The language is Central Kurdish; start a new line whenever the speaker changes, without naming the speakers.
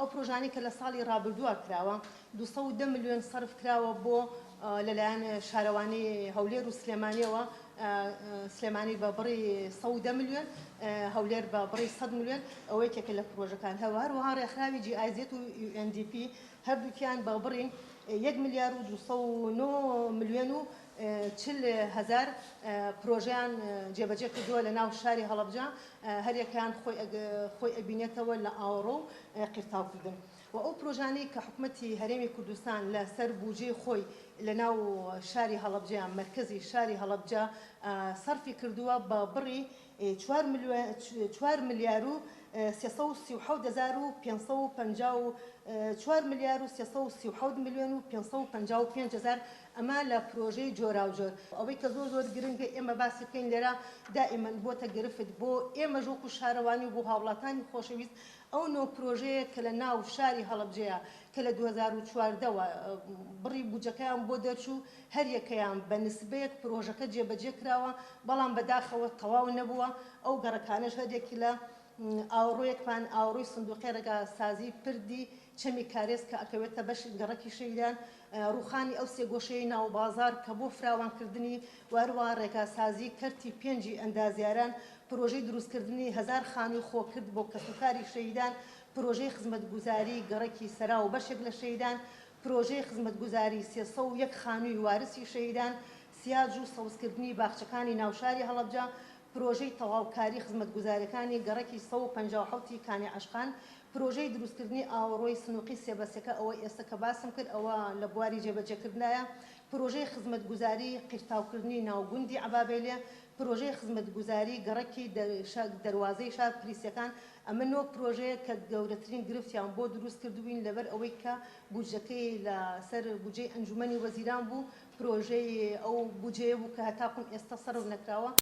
ئەو پرۆژانەی کە لە ساڵی ڕابردووە کراوە 210 ملیۆن سەرف کراوە بۆ لەلایەن شارەوانی هەولێر و سلێمانیەوە، سلێمانی بە بڕی 110 ملیۆن، هەولێر بە بڕی 100 ملیۆن، ئەوە یەکێکە لە پرۆژەکان. هەروەها ڕێکخراوی جی ئای زێت و یو ئێن دی پی هەردووکیان بە بڕی 1 ملیار و 209 ملیۆن و 40 هەزار پرۆژەیان جێبەجێ کردووە لە ناو شاری هەڵەبجە، هەریەکەیان خۆی ئەبینێتەوە لە ئاوەڕۆ و قیرتاوکردن. و ئەو پرۆژانەی کە حکومەتی هەرێمی کوردستان لەسەر بودجەی خۆی لە ناو شاری هەڵەبجە مەرکەزی شاری هەڵەبجە سەرفی کردووە بە بڕی 4 ملیار و 337 هەزار و 554 ملیار و 337 ملیۆن و 555 هەزار، ئەمە لە پرۆژەی جۆراوجۆر. ئەوەی کە زۆر زۆر گرنگە ئێمە باسی بکەین لێرە دائیمەن بۆتە گرفت بۆ ئێمەش وەکو شارەوانی و بۆ هاوڵاتانی خۆشەویست، ئەو نۆ پرۆژەیە کە لە ناو شاری هەڵەبجەیە کە لە 2014ەوە بڕی بودجەکەیان بۆ دەرچوو، هەریەکەیان بە نسبەیەک پرۆژەکە جێبەجێ کراوە، بەڵام بەداخەوە تەواو نەبووە. ئەو گەڕەکانەش هەریەکی لە ئاوەڕۆیەکمان ئاوەڕۆی سندوقی ڕێگاسازی پردی چەمی کارێز کە ئەکەوێتە بەش گەڕەکی شەهیدان، ڕووخانی ئەو سێگۆشەی ناو بازار کە بۆ فراوانکردنی و هەروەها ڕێگاسازی کەرتی پێنجی ئەندازیاران، پرۆژەی دروستکردنی 1000 خانووی خۆکرد بۆ کەسوکاری شەهیدان، پرۆژەی خزمەتگوزاری گەڕەکی سەرا و بەشێک لە شەهیدان، پرۆژەی خزمەتگوزاری 301 خانووی وارسی شەهیدان، سیاج و سەوزکردنی باخچەکانی ناوشاری هەڵەبجە، پرۆژەی تەواوکاری خزمەتگوزاریەکانی گەڕەکی 157 کانی عەشقان، پرۆژەی دروستکردنی ئاوەڕۆی سنوقی سێبەسەکە ئەوە ئێستا کە باسم کرد ئەوە لە بواری جێبەجێکردنایە، پرۆژەی خزمەتگوزاری قیرتاوکردنی ناوگوندی عەبابەیلێ، پرۆژەی خزمەتگوزاری گەڕەکی دەروازەی شار پریسیەکان. ئەمە نۆ پرۆژەیە کە گەورەترین گرفتیان بۆ دروست کردوین لەبەر ئەوەی کە بودجەکەی لەسەر بودجەی ئەنجومەنی وەزیران بوو، پرۆژەی ئەو بودجەیە بوو کە هەتاکوم ئێستا سەرف نەکراوە.